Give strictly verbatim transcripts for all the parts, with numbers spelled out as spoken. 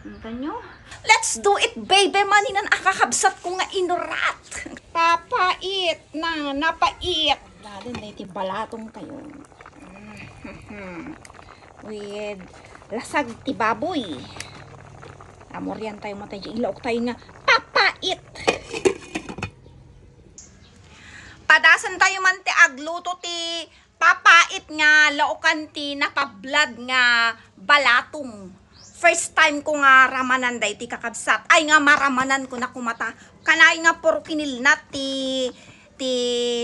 Kanyo? Let's do it, baby! Maninan a kakabsat ko nga inurat. Papait na, napait. Laden na iti balatong tayo. With lasag ti baboy. Amorian tayo matay, ilaok tayo nga papait. Padasan tayo man ti agluto ti papait nga laokan ti napablad nga balatong. First time ko nga ramanan daytoy, kakabsat. Ay, nga maramanan ko na kumata. Kanay nga puro kinilnat ti, ti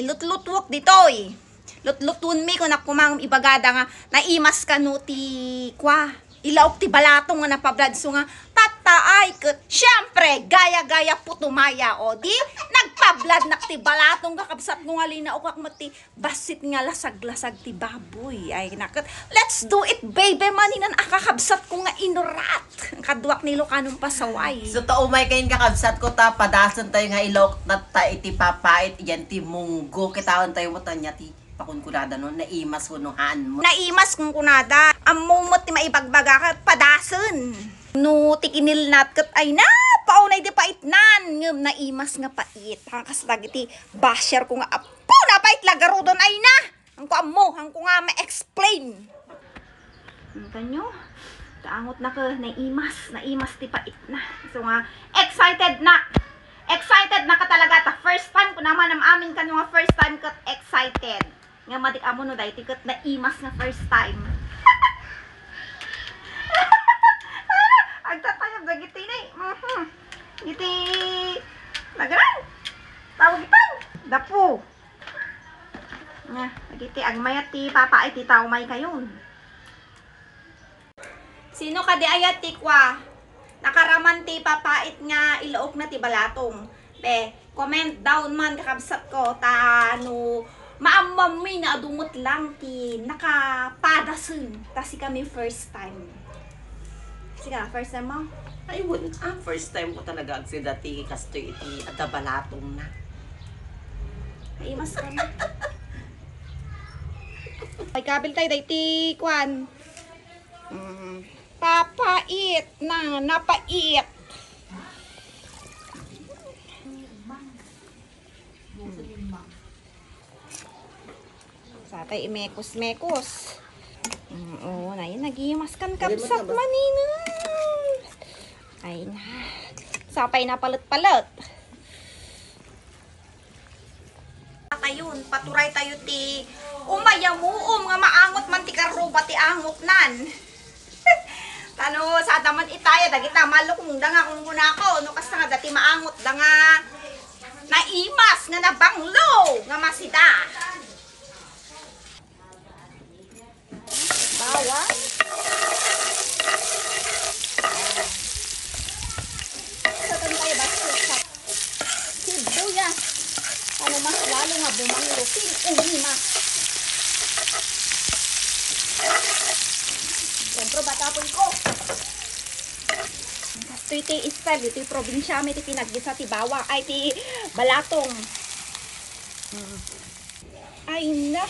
lutlutuok ditoy. Lutlutuenmi ko na kumang ibagada nga naimas kano ti kwa. Ilaok ti balatong nga napablad so nga tattaay ket, siyempre, gaya-gaya putumaya, o di, nagpablad nak ti balatong, kakabsat ko nga linaokak met ti bassit nga lasag-lasag ti baboy. Ay, naket, let's do it, baby, maninan a kakabsat ko nga inurat. Kaduak ni Locanon pasaway. So, ta umay kayon, kakabsat ko, ta padasen tayo nga ilaok tatta iti papait, yan ti munggo. Kitaen tayo met ania ti pakunkunada no, naimas wenno haan mo. Naimas kunkunada. Ammo met ti maibagbagak, padasen. No ti kinilnat ket ay na, paunay ti paitnan. Ngem naimas nga pait. Hangkas dagiti basher ko nga, "Apo, napait la garuden ay na." Hangko ammo, hangko nga ma-explain. Kanyo? Ta angot na ka, naimas, naimas ti paitna. So nga, excited na. Excited na ka talaga. Ta first time ko naman am-amin kanyo nga first time ket excited. Nga madik amo no daytoy ket naimas nga first time. Agtatayab dagiti ni. Mhm. Iti nagaran. Tawag ito. Dapo. Nga, dagiti agmayat ti papait ti tao may kayon. Sino kadi ayat ti kwa? Nakaraman ti papait nga ilaok na ti balatong. Be, comment down man, kakabsat ko, ta no maammomi nga adu met lang ti nakapadasen, ta sikami first time. Sika, first time mo? Ay, wen, ah, first time ko talaga agsida ti kastoy iti adda balatong na. Ay, mas ka na. Ay, kabil tayo, day, ti kwan. Mm. Papait na, napait. Satay imekos-mekos. Mm, oo, na yun, nagimas kan kapsat manina. Ay na. Sapay na palet-palet. Tayon, paturay tayo ti umayamuom nga maangot man ti karruba ti angotnan. Tano, sada man itaya, dagita malukongda nga kunkunako, no kasta nga dati maangotda nga naimas, nga nabanglo, nga masida. Bawang. Satan tayo basket sa sibuyas. Ano mas lalo nga bumanglo, king-umi mas. Siyempre, bata po ko. Ito iti style, iti probinsya mi, iti pinaggisa ti bawang, ay, ti balatong. Mm. Ay na,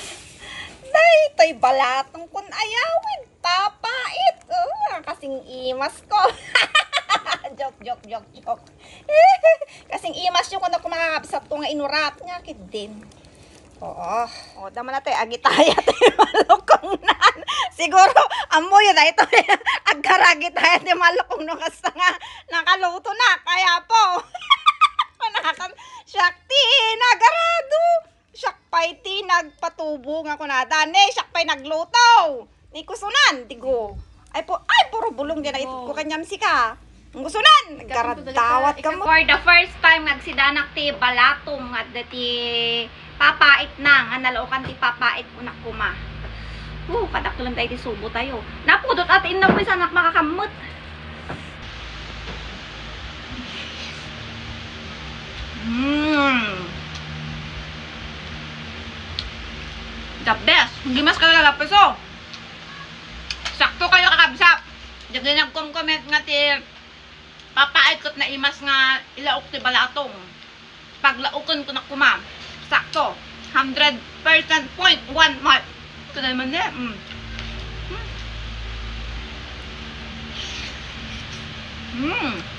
daytoy balatong kun ayawid, papait. Oh, kasing imas ko. Joke, joke, joke, joke. Kasing imas yo kun ako makakabsat ko nga inurat nga kiddin. Oo. O, dama na tayo, agitaya tayo malukong nan. Siguro, ammo yun na ito. Agkaragitaya tayo malukong no kasta nga nakaluto na. Kaya po. Manakan, siya ti nagarado. Siak pay ti nagpatubo nga kunada, ne, siak pay nagluto. Ni kusunan, digo. Ay po, ay, puro bulong din ay ko kanyam sika. Ang kusunan, garadawat ka mo. For the first time, nagsidanak ti balatong nga adda ti papait na, nga nalaokan ti papait kunak kuma. Oh, kadakkelan tayo ti subo tayo. Napudot at inna po, sanak makakamot. Mm. The best. Hindi mas kalalapiso. Sakto kayo, kakabsat. Dagiti nagkom-comment nga ti papait ket naimas nga ilaok ti balatong. Paglaoken ko na kuma. Sakto. Hundred percent point one mark. Ito naman eh. Mm. Mm. Mm.